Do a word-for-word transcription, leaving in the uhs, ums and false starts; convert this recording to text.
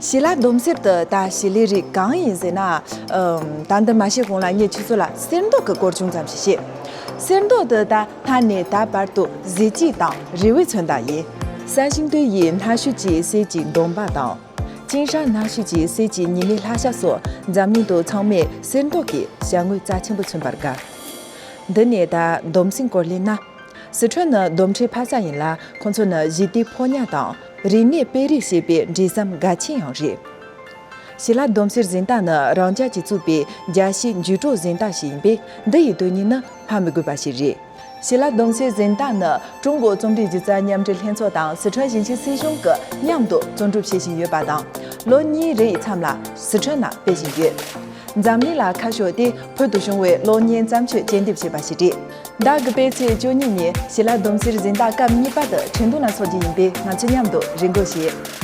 ཞི་ལ་སྡོམ་གསེར་དུ་ད་ཞི་ལའི་རིགས་གང་ཡིན་ཟེར་ན། ཨམ། ད་འདི་མ་ཤེས་གོང་ལ་ངས་ཁྱེད་ཚོ་ལ་གསེར་མདོག་གི་སྐོར་ཅུང་ཙམ་ཞིག་བཤད། གསེར་མདོག་དུ་ད་སྔ་ནས་ད་བར་དུ་གཟི་བརྗིད་དང་རི་བོའི་མཚོན་རྟགས་ཡིན། ས་ཞིང་དུ་ཡི་སྣ་ཤུ་ཅིག་གསེར་གྱི་འདོམ་པ་དང་། ཅིང་ཧྲ་སྣ་ཤུ་ཅིག་གསེར་གྱི་ཉི་མའི་ལྷ་ཞྭ་སོགས་འཛམ་གླིང་དུ་ཚང་མས་གསེར་མདོག་གི་ཞྭ་དངོས་རྩ་ཆེན་པོ་མཚོན་པར་དགའ། འདི་ནས་ད་སྡོམ་སེང་སྐོར་ལས་ན། སི་ཁྲོན་ནི་སྡོམ་ཁྲིའི་ཕ་ས་ཡིན་ལ། ཁོང་ཚོ་ནི་ཞི་བདེའི་ཕོ་ཉ་དང་རིག་གནས་སྤེལ་རེས་བྱེད་པའི་འབྲེལ་ཟམ་གལ་ཆེན་ཡང་རེད། ཞི་ལ་སྡོམ་གསེར་གཟེངས་རྟགས་ནི་རང་རྒྱལ་གྱིས་བཙུགས་པའི་རྒྱལ་སྤྱིའི་འགྱུར་འགྲོས་གཟེངས་རྟགས་ཤིག་ཡིན་པས། འདི་ཡི་དོན་སྙིང་ནི་ཧ་མི་གོ་བ་ཞིག་རེད། ཞི་ལ་སྡོམ་གསེར་གཟེངས་རྟགས་ནི་ཀྲུང་གོ་རྩོམ་རིག་སྒྱུ་རྩལ་མཉམ་འབྲེལ་ལྷན་ཚོགས་དང་སི་ཁྲོན་ཞིང་ཆེན་སྲིད་གཞུང་གིས་མཉམ་དུ་བརྩོན་འགྲུས་བྱེད་བཞིན་ཡོད་པ་དང་། ལོ་གཉིས་རེ་ཡི་མཚམས་ལ་སི་ཁྲོན་ནང་སྤེལ་བཞིན་ཡོད། འཛམ་གླིང་ལ་ཁ་ཕྱོགས་ཏེ་བོད་དུ་བྱུང་བའི་གློག་བརྙན་བརྩམས་ཆོས་དཔྱད་འདེམས་བྱས་པ་ཞིག་རེད། ཟླ་དགུ་པའི་ཚེས་བཅུ་གཉིས་ཉིན་ཞི་ལ་སྡོམ་གསེར་གཟེངས་རྟགས་སྐབས་གཉིས་པ་དེ་ཁྲེང་ཏུའུ་ནང་འཚོགས་རྒྱུ་ཡིན་པས། ང་ཚོ་མཉམ་དུ་རེ་སྒུག་བྱེད།